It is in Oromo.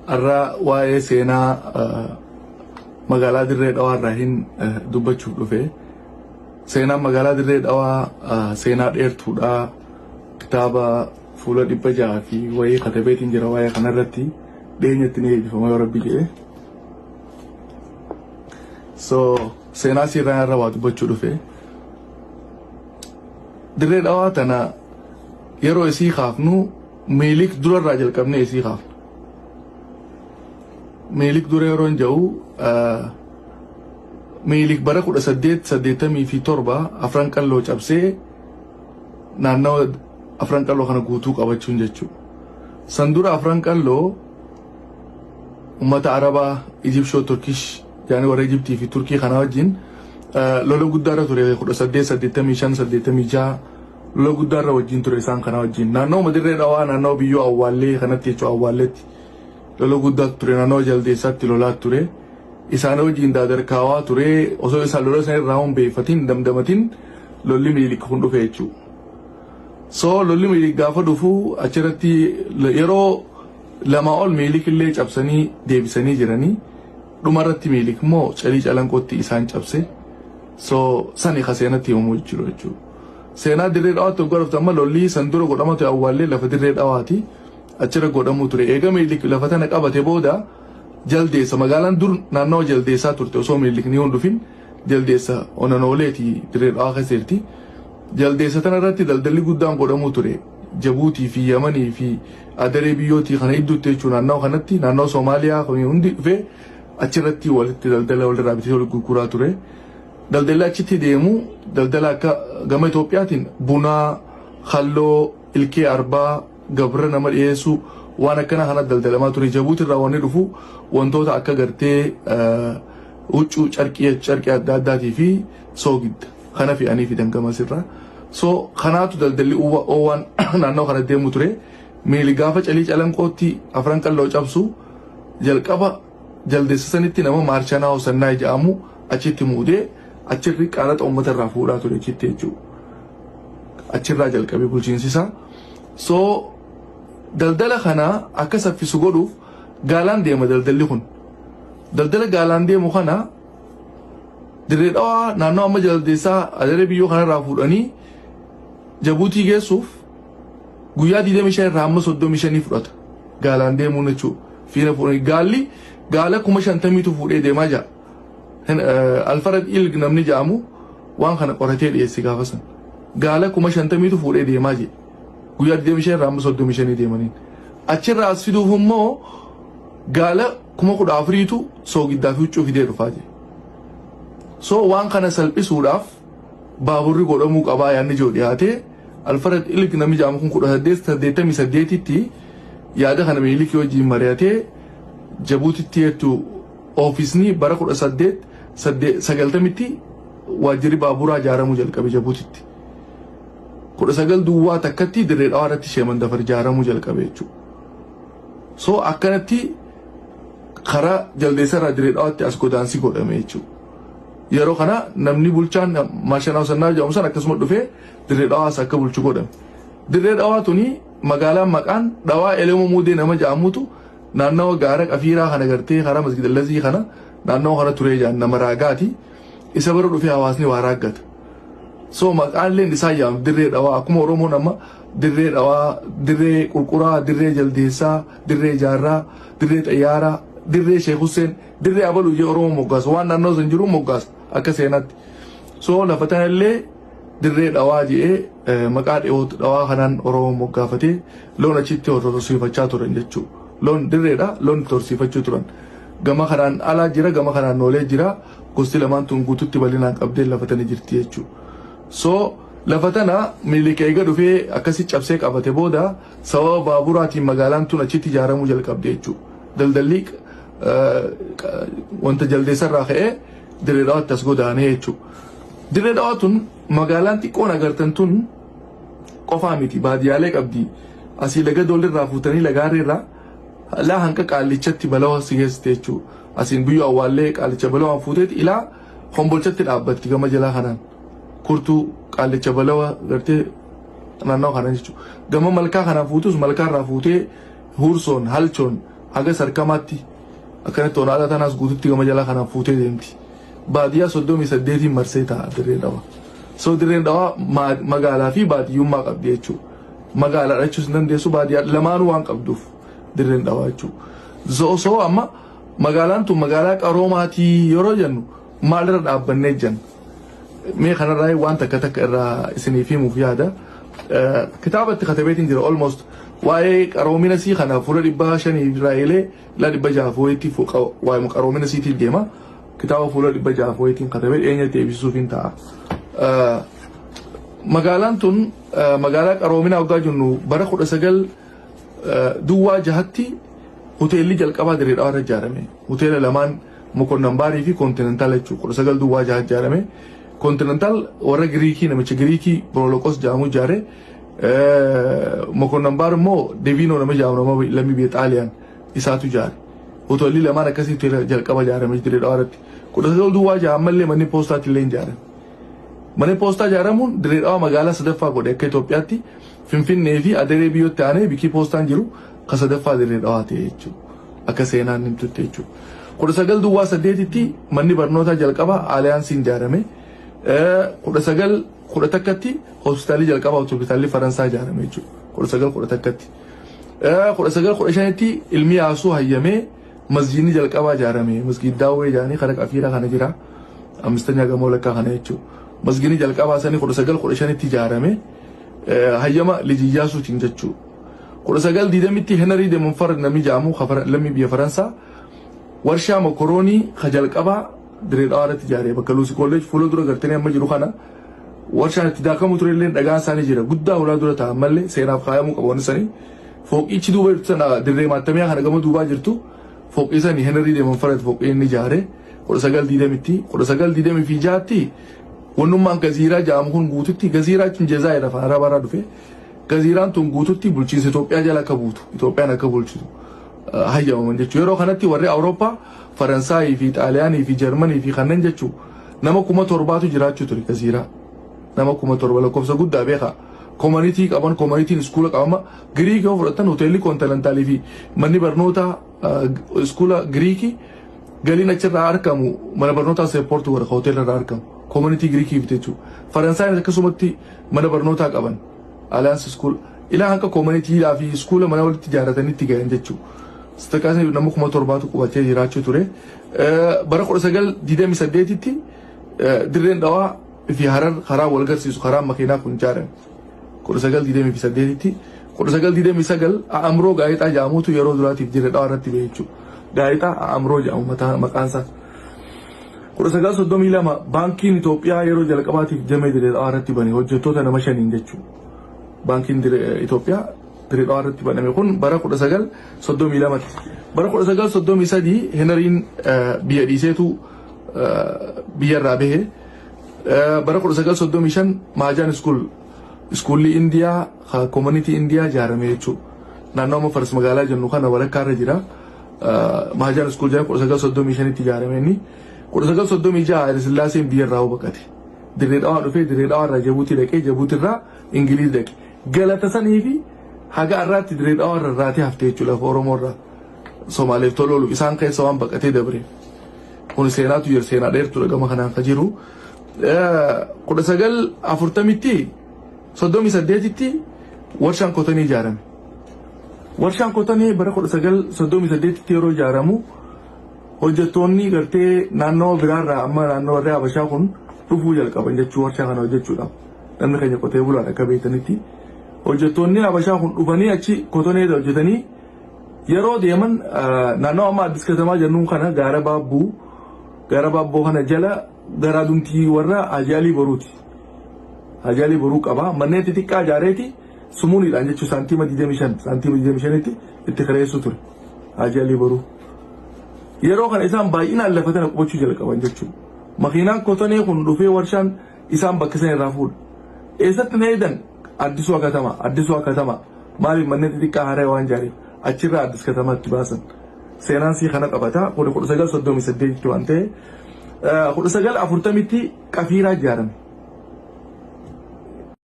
Har'a waa'ee seenaa magaalaa Dirree Dhawaa irraa hin dubbachuuf dhufe. Seenaan magaalaa Dirree Dhawaa seenaa dheertuudha. Kitaaba fuula 600 fi wayii katabeetiin jira waa'ee kanarratti dhiyeenyatti ni eebbifama yoo rabbi jedhe. So seenaa sirraa irra waa dubbachuu dhufe. Dirree Dhawaa tana yeroo isii kaafnu Minilik durarraa jalqabnee isii kaafna. Minilik dura yeroo hin jedhu Minilik bara 1887 Afran Qalloo cabsee naannawa Afran Qalloo kana guutuu qabachuun jechuudha. San dura Afran Qalloo ummata Arabaa, Ijibshoo, Turkish yaani warra Ijibtii fi Turkii kana wajjin lola guddaa irra ture 1885 86 lola guddaa irra wajjin ture isaan kana wajjin. Naannawuma Dirree Dhawaa naannawa biyyoo Awwaallee kanatti jechuudha Awwaalleetti lola guddaa ture naannawa Jaldeessaatti lolaa ture. Isaan wajjin daadarkaawaa ture osoo isaan lola sana irraa hin beekfatin damdamatin lolli Minilik kun dhufe jechuudha. So lolli Minilik gaafa dhufu achirratti yeroo lama ol Minilik illee cabsanii deebisanii jiranii dhumarratti Minilik immoo Calii Calanqootti isaan cabse. So sani ka seenatti himamuu jiru jechuudha. Seenaa Dirree Dhawaatti hoggaa dhufte amma lolli san dura godhama ture awwaallee lafa Dirree Dhawaati achirra godhamuu ture. Eega Minilik lafa tana qabate booda Jaldeessa magaalaan dur naannawa Jaldeessaa turte osoo Minilik ni hin dhufin Jaldeessa onanooleeti Dirree Dhawaa keessa jirti. Jaldeessa tana irratti daldalli guddaan godhamuu ture. Jabuutii fi Yamanii fi Adaree biyyootii kana idduutti jechuun naannawa kanatti naannawa Soomaaliyaa kun hundi dhufee achirratti walitti daldala walirraa bitee wal gurguraa ture. Daldalli achitti deemu daldala akka gama Itoophiyaatiin bunaa, halloo, ilkee arbaa, gabra nama dhiyeessuu waan akkana kana daldalamaa ture. Jabuuti irraa wanni dhufu wantoota akka gartee huccuu carqii carqii adda addaatii fi soogidda kana fe'anii fidan gamasirraa. So kanaatu daldalli oowwaan naannoo kana deemu ture. Miili gaafa Calii Calanqootti Afran Qalloo cabsu jalqaba Jaldeessa sanitti nama Maarshanaa Hosannaay jedhamu achitti muudee achirri qaraxa uummata irraa fuudhaa ture achitti jechuudha. Achirraa jalqabee bulchiinsi isaa. So daldala kana akka saffisu godhuuf gaalaan deema daldalli kun. Daldala gaalaan deemu kana Dirree Dhawaa naannoo amma Jaldeessaa Adaree biyyoo kanarraa fuudhanii Jabuutii geessuuf guyyaa 25 irraa hamma 35 fudhata. Gaalaan deemuun jechuudha. Fiina fuudhanii gaalli gaala 50,000tu fuudhee deemaa jira. Alfarad Ilg namni jedhamu waan kana qoratee dhiyeesse gaafa san. Gaala 50,000tu fuudhee deemaa jedhe. Guyyaa 25 irraa hamma 35 deemaniin. Achirraa as fiduuf immoo gaala 14,000tu soogiddaa fi huccuu fidee dhufaa jedhe. So waan kana salphisuudhaaf baaburri godhamuu qabaa yaadni jiru dhiyaatee Alfarad Ilg namni jedhamu kun 1888tti yaada kana Minilikii wajjin mari'atee Jabuutitti jettu oofisni bara 1890tti waajjirri baaburaa ijaaramuu jalqabe Jabuutitti. 19 duwwaa takkatti Dirree Dhawaa irratti Sheemandafar ijaaramuu jalqabe jechuudha. So akkanatti karaa Jaldeessa irraa Dirree Dhawaatti as godaansi godhame jechuudha. Yeroo kana namni bulchaan Maashanaa Sannaa jedhamu san akkasuma dhufee Dirree Dhawaas akka bulchu godhame. Dirree Dhawaa tuni magaalaan maqaan Dhawaa Elemoo Muudee nama jedhamutu naannawa gaara Qafiiraa kana gartee karaa Masgida Lazii kana naannawa kana turee jedhan nama raagaati. Isa bira dhufee hawaasni waa raaggata. So maqaan isaa jedhamu Dirree Dhawaa akkuma Oromoon amma Dirree Dhawaa, Dirree Qurquraa, Dirree Jaldeessaa, Dirree Jaarraa, Dirree Xayyaaraa, Dirree Sheek Husseen, Dirree Abaluu jee Oromoo moggaasa. Waan naannoo san jiru moggaasa akka seenaatti. So lafa tanallee Dirree Dhawaa jedhee maqaa dhawaa kanaan Oromoo moggaafatee loon achitti horsiifachaa turan jechuudha. Loon dirreedha loon itti horsiifachuu turan. Gama kanaan alaa jira gama kanaan noolee jira gosti lamaan tun guututti bal'inaan qabdee lafa tana jirti jechuudha. So lafa tana Minilik eega dhufee akkasi cabsee qabate booda sababa baaburaatiin magaalaan tun achitti ijaaramuu jalqabde jechuudha. Daldalli wanta Jaldeessarraa ka'ee Dirree Dhawaatti as godaanee jechuudha. Dirree Dhawaa tun magaalaan xiqqoon agartan tun qofaa miti baadiyyaalee qabdi. Asii laga doolirraa fuutanii lagaarreerraa laa hanqa qaallichatti balawa si geessite jechuudha. Asiin biyyoo awwaallee qaallicha balawaan fuuteeti ilaa Kombolchatti dhaabbatti gama jalaa kanaan. Kurtuu qaallicha balawa gartee naannawa kanaan jechuudha. Gama malkaa kanaan fuutus malkaarraa fuutee Huursoon, Halchoon, Haga Sarkamaatti akkanatti onaadaa tanaas guututti gama jalaa kanaan fuutee deemti. Baadiyyaa 38n marsee taa'a Dirreen Dhawaa. So Dirreen Dhawaa magaalaa fi baadiyyummaa qabdi jechuudha. Magaalaa jechuus hin dandeessu, baadiyyaa lamaanuu waan qabduuf Dirreen Dhawaa jechuudha. So amma magaalaan tun magaalaa qaroomaatii yeroo jennu maalirra dhaabbannee jenna? Mee kanarraa waan takka takka irraa isiniif himuuf yaada. Kitaaba itti katabeetiin jira, almost waa'ee qaroomina sii kana fuula 500 irraa eelee la 600 wayiitti waa'ee qaroomina siitiin deema. Kitaaba fuula 600 wayiitiin katabee dhiyeenyatti eebbisuuf hin ta'a. Magaalaan tun magaalaa qaroominaa waggaa jennu, bara 1906tti hoteelli jalqabaa Dirree Dhawaa irra ijaarame. Hoteela lamaan, Mokonnan Baarii fi Koontinentaal jechuudha. 1906 ijaarame. Koontinentaal warra Giriikii, namicha Giriikii Boroloqos jedhamu ijaare. Mokonnan Baar immoo Deviinoo nama jedhamu, nama lammii biyya Xaaliyaan isaatu ijaare. Hoteelli lamaan akkasii hoteela jalqaba ijaarame Dirree Dhawaa irratti. 1906 ammallee manni poostaatti illee ijaarame. Manni poostaa ijaaramuun Dirree Dhawaa magaalaa sadaffaa godhe akka Itoophiyaatti. Finfinnee fi Adaree biyyootti aanee bikii poostaan jiru ka sadaffaa Dirree Dhawaa ta'e jechuudha. Akka seenaan himtutti jechuudha. 1908tti manni barnootaa jalqaba Aaliyaansiin ijaarame. 1911tti hospitaalli jalqabaa, hospitaalli Faransaa ijaarame jechuudha. 1911tti. 1915tti ilmi Yaasuu hayyamee masjiidni jalqabaa ijaarame. Masjiid Daawwee jedhanii karaa Qafiiraa kana jira. Ammistanyaa gamoo lakkaa kana jechuudha. Masjiidni jalqabaa sanii 1915tti ijaarame. Hayyama Liji Iyyaasuutiin jechuudha. 1920tti Henry de Montfort namni jedhamu, lammii biyya Faransaa, warshaa mokoroonii ka jalqabaa Dirree Dhawaa irratti ijaare, bakka Luusi Kolleej fuula dura gartanii amma jiru kana. Warshaan itti daakamu ture illee dhagaan isaanii jira, guddaa ulaa dura ta'a, ammallee seenaaf kaayamuu qaba wanni sanii. Fooqichi duuba jirtu sana, dirree maattamiyaa kana gama duubaa jirtu, fooqii sanii Henry de Montfort fooqii inni ijaare 1920tti. 1926tti wannummaan Gaziiraa jedhamu kun guututti, Gaziiraa jechuun Jazaayir afaan Arabaarraa dhufe, Gaziiraan tun guututti bulchiinsa Itoophiyaa jala akka buutu, Itoophiyaan akka bulchitu hayyamaman jechuudha. Yeroo kanatti warri Awurooppaa, Faransaayii fi Xaaliyaanii fi Jarmanii fi kanneen jechuudha, nama 7,000tu jiraachuu ture Gaziiraa. Nama 7,000, lakkoofsa guddaa beekaa. Community qaban, communityn iskuula qabama. Giriikii yoo fudhatan, hoteelli Koontinentaalii fi manni barnootaa iskuula Giriikii galiin achirraa argamu mana barnootaa support godha, hoteela irraa argamu. Community Giriikii jechuudha. Faransaayin akkasumatti mana barnootaa qaban. Alliance School. Ilaa hanqa communitydhaa fi iskuula mana walitti ijaarratanii itti gahan jechuudha. Sadarkaa nama 7,000tu qubatee jiraachuu ture. Bara 1928tti Dirreen Dhawaa fi Harar karaa wal garsiisu, karaa makiinaa kun ijaarame. 1928tti. 1929 A'amroo gaazexaa jedhamutu yeroo duraatiif Dirree Dhawaa irratti bahe jechuudha. Gaazexaa A'amroo jedhamu maqaan isaa. 1932 baankiin Itoophiyaa yeroo jalqabaatiif damee Dirree Dhawaa irratti bane, hojjettoota nama shaniin jechuudha. Baankiin Itoophiyaa Dirree Dhawaa irratti baname kun bara 1932tti. Bara 1933 Heneriin biyya dhiiseetu biyyarraa bahe. Bara 1935 Maajaan School, iskuulli Indiyaa, community Indiyaa ijaarame jechuudha. Naannoo amma Faras Magaalaa jennu kana walakkaa irra jira. Maajaan School jedhama, 1935tti ijaarame inni. 1936 Haile Sillaaseen biyyarraa baqate. Dirree Dhawaa dhufee, Dirree Dhawaa irraa Jabuutii dhaqee, Jabuutii irraa Ingiliiz dhaqe. Galata sanii fi haga har'aatti Dirree Dhawaa irra irraatee hafte jechuudha, lafa Oromoo irraa. Somaaleef tolooluuf isaan keessa waan baqatee dabre. Kun seenaatu jira, seenaa dheertuudha gama kanaan ka jiru. 1940tti, 38tti warshaan kotonii ijaarame. Warshaan kotonii bara 1938tti yeroo ijaaramu hojjettoonni gartee naannoo biraarraa, amma naannoo warri Habashaa kun dhufuu jalqaban jechuu warshaa kana hojjechuudhaaf. Namni keenya qotee bulaadha akka beektanitti. Hojjettoonni Habashaa kun dhufanii achi kotonee hojjetanii yeroo deeman, naannoo amma Addis Katamaa jennuun kana, gaara Baabbuu, gaara Baabboo kana jala garaa dumtii warra Hajaalii Boruuti. Hajaalii Boruu qaba. Manneen xixiqqaa ijaareeti sumuuniidhaan jechuun saantiima 25, saantiima 25tti itti kireessuu ture. Hajaalii Boruu. Yeroo kana isaan baay'inaan lafa tana qubachuu jalqaban jechuudha. Makiinaan kotonee kun dhufee warshaan isaan bakka san irraa fuudha. Eessatti na eedan? Addisuu Katamaa. Addisuu Katamaa. Maaliif? Manneen xixiqqaa haaraa waan ijaareef achirraa Addis Katamaatti baasan. Seenaan sii kana qabata. Kuni 1938tti waan ta'e. 1940tti Qafiiraa ijaarame.